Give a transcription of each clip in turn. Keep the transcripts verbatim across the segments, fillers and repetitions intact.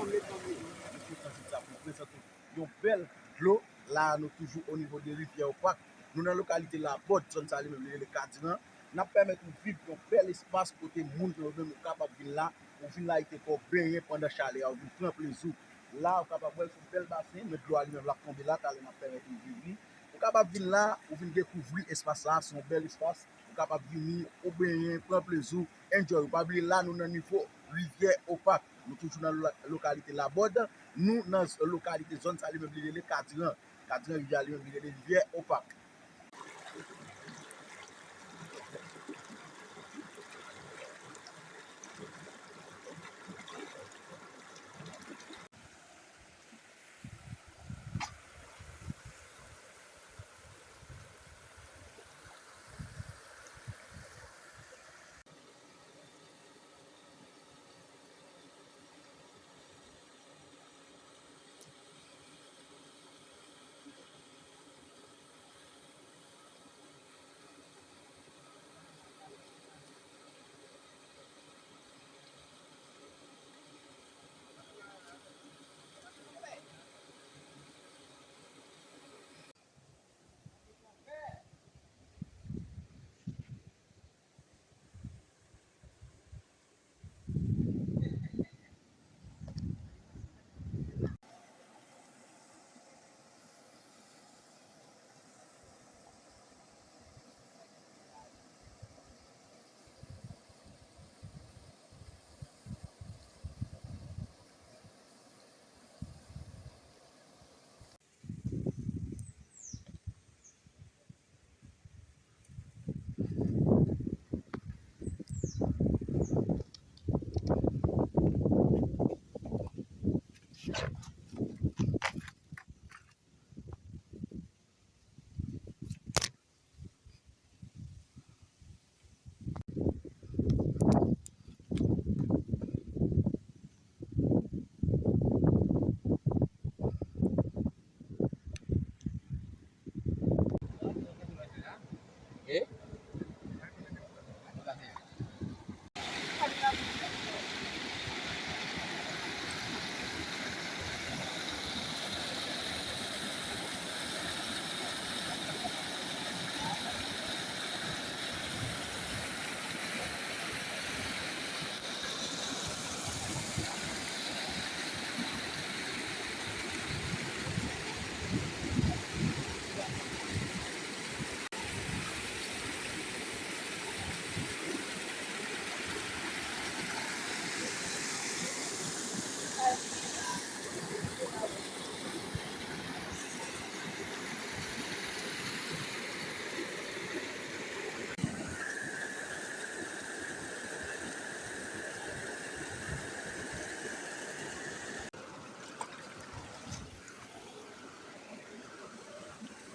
Mesye Francis ap prezante yon bèl dlo. La a, nou toujou o nivo de rivyè Opak. Nou nan lokalite Labòd, zòn sa li menm li rele Kadiran. N ap pèmèt ou viv yon bèl espas kote moun yo menm ou kapab vin la, ou vin layite kò w, benyen pandan chalè a, ou vin pran plezi w. La, ou kapab wè l se yon bèl basen, men dlo a li menm l ap tonbe la, talè n ap pèmèt ou viv li. Ou kapab vin la, ou vin dekouvri espas la, se yon bèl espas. Ou kapab vini, ou benyen, pran plezi w, enjoy. Ou pa bliye la, nou nan nivo rivyè Opak. Nou toujou nan lo-, lokalite Labòd. Nou nan z-, lokalite zòn sa li menm li rele Kadiran. Kadiran rivyè a li menm li rele rivyè Opak.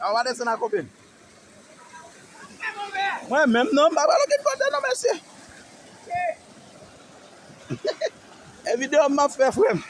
A w a desann ak kote m. Mwen menm non, m pa pral okenn kote non, mesye. E videyo m ap fè, frè m.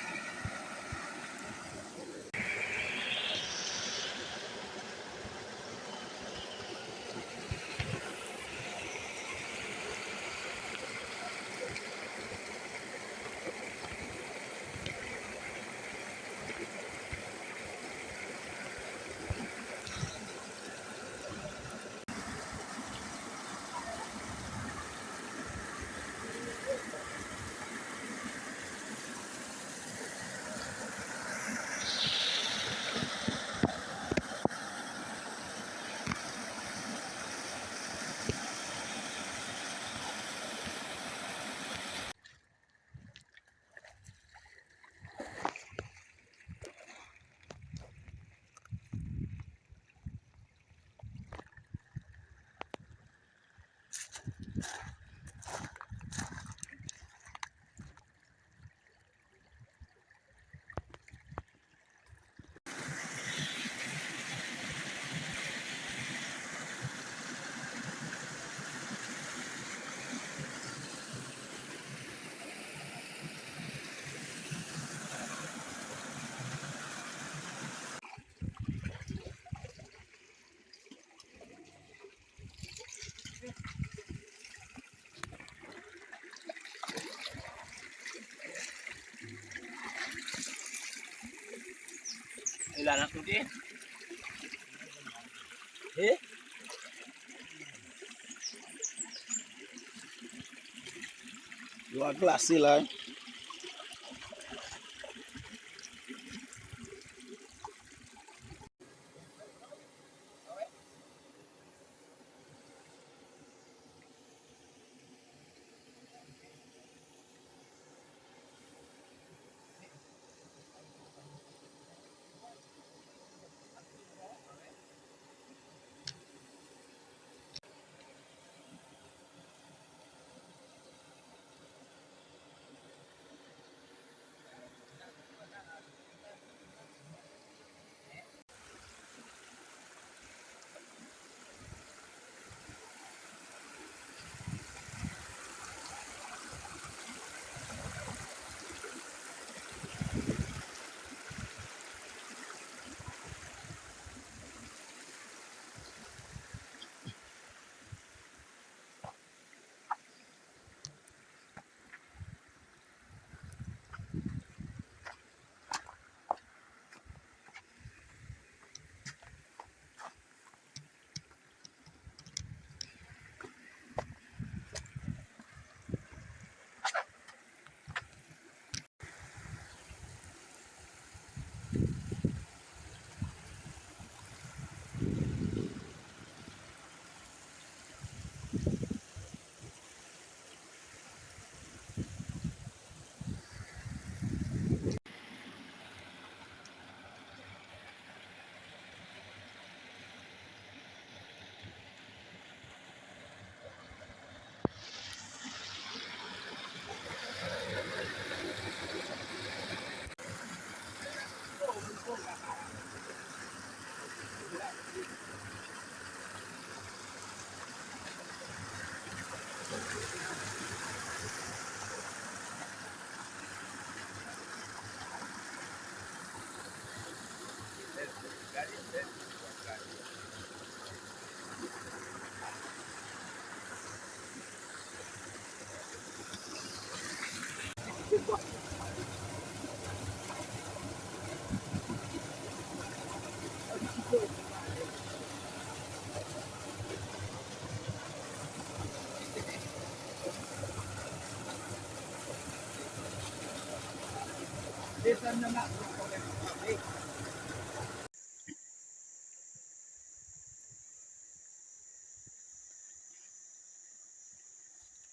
Yo a glase la, wi.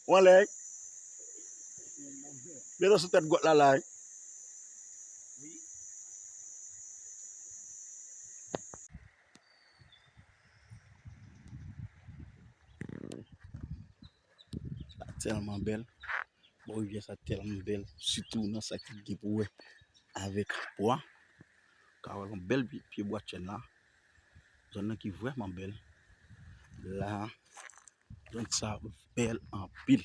Ou anlè, wi. Byen sou tèt gwòt la la, wi. Sa tèlman bèl. Bò rivyè sa tèlman bèl, sitou nan sa ki gen pou wè avèk bwa. Ka wè yon bèl pye, pye bwa chèn la. Zòn nan ki vrèman bèl. La, zòn sa bèl anpil.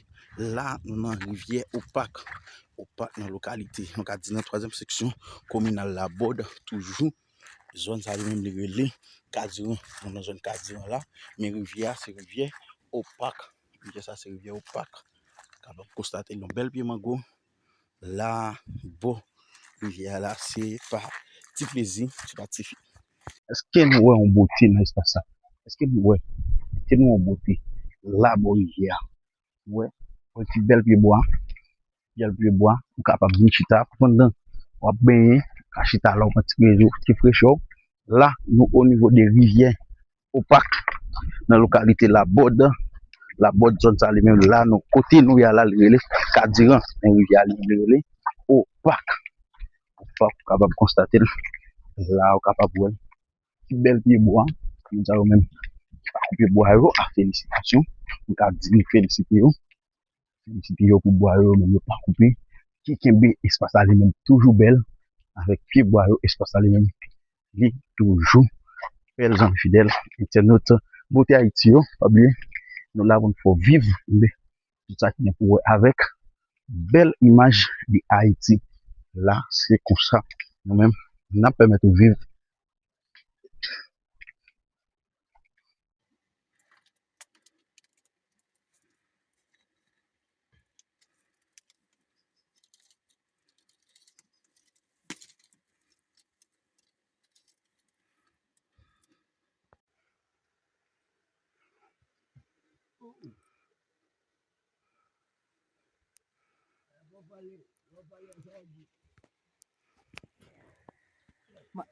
La, nou nan rivyè Opak. Opak nan lokalite, nou ka di nan twazyèm seksyon kominal Labòd, toujou. Zòn sa li menm li rele Kadiran. Nou nan zòn Kadiran la, men rivyè a se rivyè Opak. Rivyè sa se rivyè Opak. Kapab konstate yon bèl pye mango. La, bò rivyè a la, se pa ti plezi, se pa ti fi. Èske nou wè yon bote nan espas sa? Èske nou wè? Èske nou wè yon bote la bò rivyè a? Wè, yon ti bèl pye bwa. Bèl pye bwa, ou kapab vin chita pandan w ap benyen, ou ka chita la, ou pran ti rezo, ti frechè w. La, nou o nivo de rivyè Opak, nan lokalite Labòd. Labòd, zòn sa li menm, la nou, kote nou ye a la, li rele Kadiran. Men rivyè a li menm, li rele Opak. Opak, ou kapab konstate l. La, ou kapab wè. Ti bèl pye bwa, moun sa yo menm, pye bwa yo, a felisitasyon. M ka di nou felisite yo. Felisite yo pou bwa yo, menm yo pa koupe. Ki kenbe espas la li menm toujou bèl. Avèk pye bwa yo, espas la li menm, li toujou bèl, zanmi fidèl entènot Bote Ayiti yo. Pa bliye, nou la pou n fè w viv, men tout sa ki gen pou wè avèk bèl imaj de Ayiti. La, se konsa, nou menm, n ap pèmèt ou viv. Bon,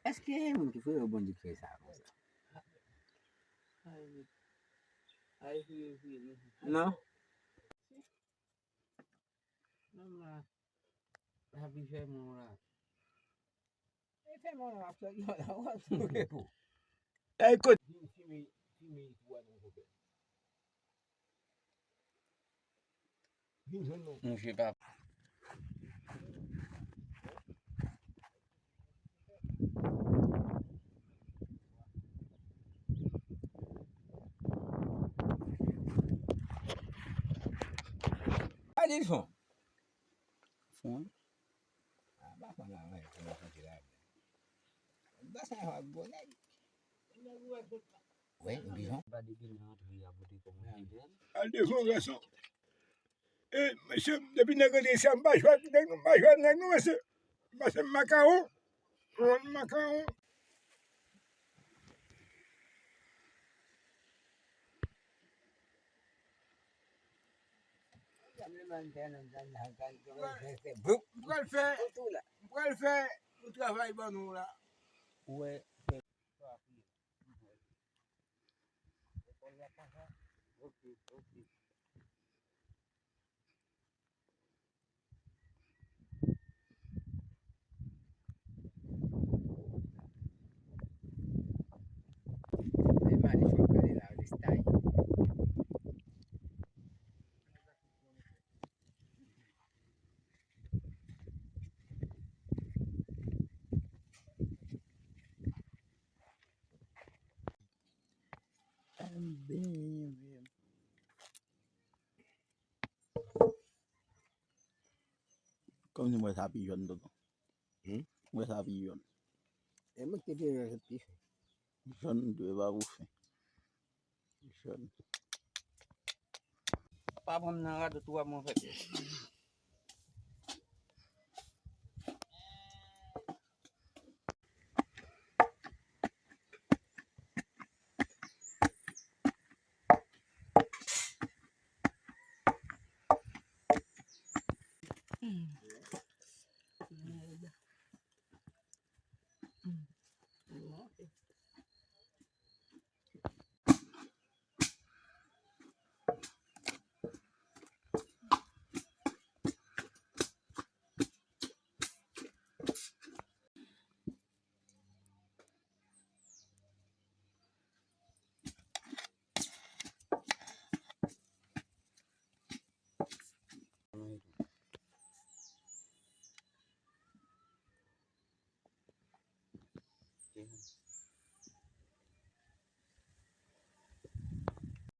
èske gen moun ki fè yo bon di fè sa konsa? Non. Nonm la, la vi fè moun la. E fè moun la, ap fè moun la, w ap souke pou. Ey, kot. Vin fime, fime itwa nan pwoblèm. Vin jwenn nou. Monchè pa. Gade l fon. Fon. Ah, ba fon la, wi, fon la, fon la. Ba sa, gwo nèg. Wi, yon pijon. Al devan gason. E, mesye, depi nèg rete isi a, m pa jwenn nèg, m pa jwenn nèg, non, mesye. M pase makawon. M makawon. M pral fè, m pral fè yon travay ban nou la. Ou wè, Kòm si mwen sa pi jòn, tonton. Hmm? Mwen sa pi jòn. E mwen ki te pi jòn, se pi fè. Jòn dwe pa pou fè. Jòn. Pa pran m nan radot ou a, mon frè.